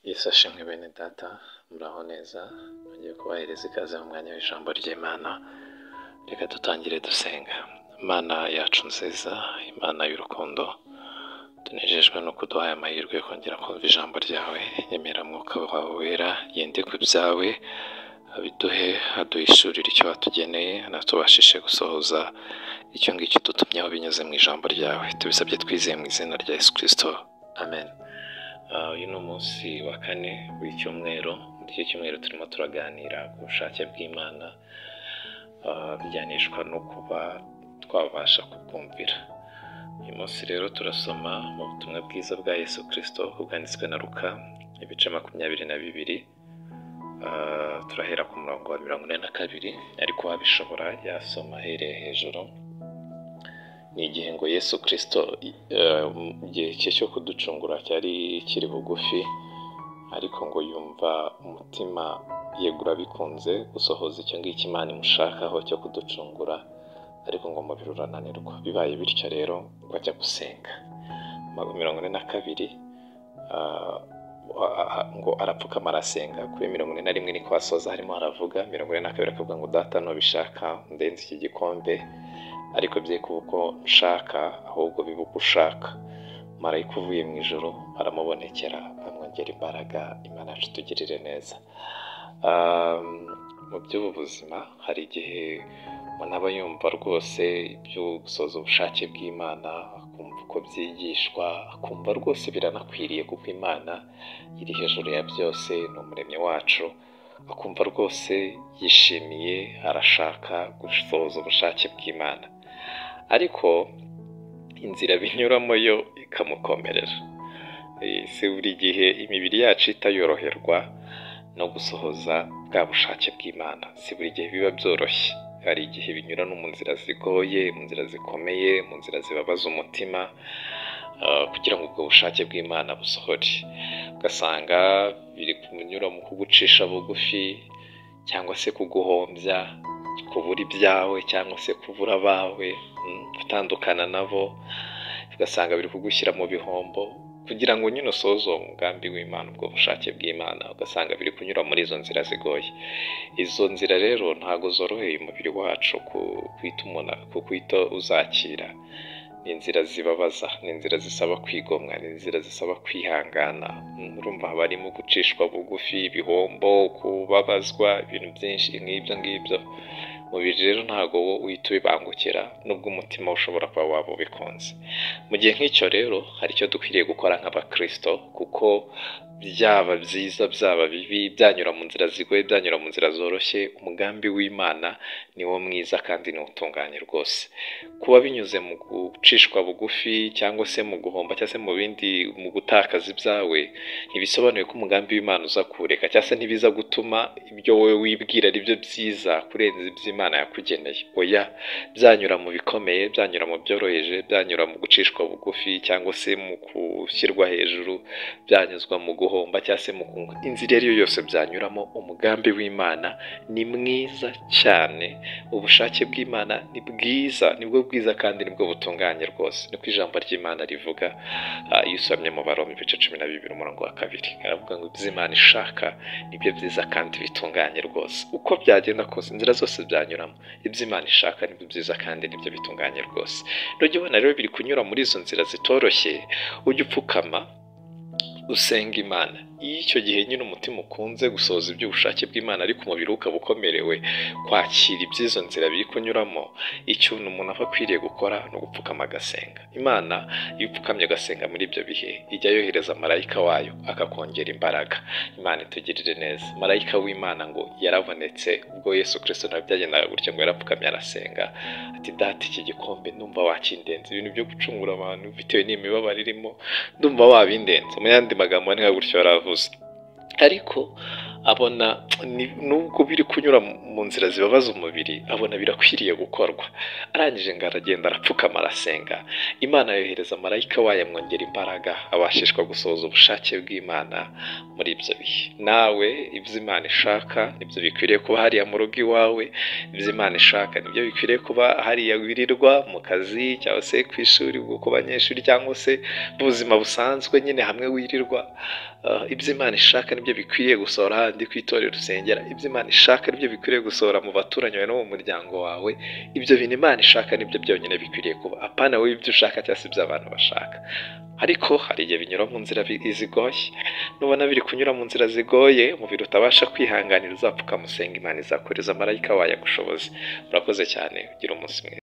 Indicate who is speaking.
Speaker 1: Yesu ashimwe bene data, muraho neza, nongeye kubahereza ikaze mu mwanya w'ijambo ry'Imana, reka dutangire dusenga. Imana yacu nziza, Imana y'urukundo, tunejejwe no kuduha aya mahirwe yo kongera kumva ijambo ryawe, nyemera mwuka wawe wera, yende ku byawe, abiduhe, aduhishurire icyo watugeneye, anatubashishe gusohoza icyo ngicyo dutumyeho binyuze mu ijambo ryawe. Tubisabye twizeye mu izina rya Yesu Kristo, amen. Uyu ni umunsi wa kane w'icyumweru. Muri iki cyumweru turimo turaganira ku bushake bw'Imana, bijyanishwa no kuba twabasha kubwumvira. Uyu munsi rero turasoma mu butumwa bwiza bwa Yesu Kristo bwanditswe na Luka, ibice 22. Turahera ku murongo wa 42, ariko wabishobora yasoma ahereye hejuru. Ni igihe ngo Yesu Kristo igihe cye cyo kuducungura cyari kiri bugufi, ariko ngo yumva umutima yegura bikunze gusohoza icyo ngicyo Imana imushakaho cyo kuducungura, ariko ngo umubiri urananirwa. Bibaye bityo rero ngo ajya gusenga. 42 ngo arapfukama arasenga. Kuri 41 niko asoza harimo haravuga, 42 akavuga ngo data nubishaka ndenze iki gikombe, ariko bye kuba uko nshaka ahubwo bibe uko ushaka. Marayika uvuye mu ijuru aramubonekera amwongera imbaraga. Imana yacu itugirire neza. Mu by'ubu buzima hari igihe umuntu aba yumva rwose ibyo gusoza ubushake bw'Imana, akumva uko byigishwa, akumva rwose biranakwiriye kuko Imana iri hejuru ya byose, ni umuremyi wacu, akumva rwose yishimiye, arashaka gusohoza ubushake bw'Imana, ariko inzira binyuramo yo ikamukomerera. Si buri gihe imibiri yacu itayoroherwa no gusohoza bwa bushake bw'Imana, si buri gihe biba byoroshye. Hari igihe binyura no mu nzira zigoye, mu nzira zikomeye, mu nzira zibabaza umutima, kugira ngo ubwo bushake bw'Imana busohore. Ugasanga biri kunyura mu kugucisha bugufi, cyangwa se kuguhombya, kubura ibyawe cyangwa se kubura abawe, gutandukana nabo, ugasanga biri kugushyira mu bihombo, kugira ngo nyine usohoze uwo mugambi w'Imana, ubwo bushake bw'Imana, ugasanga biri kunyura muri izo nzira zigoye. Izo nzira rero ntago zoroheye umubiri wacu kukwita uzakira. Ni inzira zibabaza, ni inzira zisaba kwigomwa, ni inzira zisaba kwihangana. Urumva haba harimo gucishwa bugufi, ibihombo, kubabazwa, ibintu byinshi nk'ibyo ngibyo. Umubiri rero ntago wo uhita ubibangukira, nubwo umutima ushobora kuba waba ubikunze. Mu gihe nk'icyo rero hari icyo dukwiriye gukora nk'abakristo, kuko byaba byiza byaba bibi, byanyura mu nzira zigoye, byanyura mu nzira zoroshye, umugambi w'Imana ni wo mwiza kandi ni utunganye rwose. Kuba binyuze mu gucishwa bugufi cyangwa se mu guhomba cyangwa se mu bindi, mu gutakaza ibyawe, ntibisobanuye ko umugambi w'Imana uza kureka, cyangwa se ntibiza gutuma ibyo wowe wibwira ari byo byiza kurenza iby'Imana yakugeneye. Oya, byanyura mu bikomeye, byanyura mu byoroheje, byanyura mu gucishwa bugufi cyangwa se mu gushyirwa hejuru, byanyuzwa mu guhomba cyangwa se mu kunguka. Inzira iyo ari yo yose byanyuramo, umugambi w'Imana ni mwiza cyane, ubushake bw'Imana ni bwiza, nibwo bwiza kandi nibwo butunganye rwose. Niko ijambo ry'Imana rivuga, iyo usomye mu Baroma ibice 12 umurongo wa 2, aravuga ngo ibyo Imana ishaka nibyo byiza kandi bitunganye rwose. Uko byagenda kose, inzira zose byanyuramo, ibyo Imana ishaka nibyo byiza kandi nibyo bitunganye rwose. Nujya ubona rero biri kunyura muri izo nzira zitoroshye, ujye upfukama usenga Imana. Iyo icyo gihe nyine umutima ukunze gusohoza iby'ubushake bw'Imana, ariko umubiri ukaba ukomerewe kwakira iby'izo nzira biri kunyuramo, ikintu umuntu aba akwiriye gukora ni ugupfukama agasenga Imana. Iyo upfukamye ugasenga muri ibyo bihe, ijya yohereza marayika wayo akakongera imbaraga. Imana itugirire neza. Marayika w'Imana ngo yarabonetse ubwo Yesu Kristo nawe byagendaga gutya, ngo yarapfukamye arasenga ati data iki gikombe ndumva wakindenze, ibintu byo gucungura abantu bitewe n'imibabaro irimo ndumva wabindenze. Mu yandi magambo ni nka gutyo yaravuze. Ariko abona nubwo biri kunyura mu nzira zibabaza umubiri, abona birakwiriye gukorwa. Arangije ngo aragenda arapfukama arasenga, Imana yohereza marayika wayo amwongera imbaraga, abashishwa gusohoza ubushake bw'Imana muri ibyo bihe. Nawe ibyo Imana ishaka nibyo bikwiriye kuba hariya mu rugo iwawe, ibyo Imana ishaka nibyo bikwiriye kuba hariya wirirwa mu kazi cyangwa se ku ishuri ku banyeshuri cyangwa se mu buzima busanzwe nyine hamwe wirirwa. Ibyo Imana ishaka nibyo bikwiriye gusohora handi ku itorero usengera, ibyo Imana ishaka nibyo bikwiriye gusohora mu baturanyi bawe no mu muryango wawe. Ibyo bintu Imana ishaka nibyo byonyine bikwiriye kuba, apana wowe ibyo ushaka cyangwa se ibyo abantu bashaka. Ariko hari igihe binyura mu nzira zigoye. Nubona biri kunyura mu nzira zigoye, umubiri utabasha kwihanganira, uzapfuka musenga, Imana izakohereza marayika wayo agushoboze. Murakoze cyane, ugire umunsi mwiza.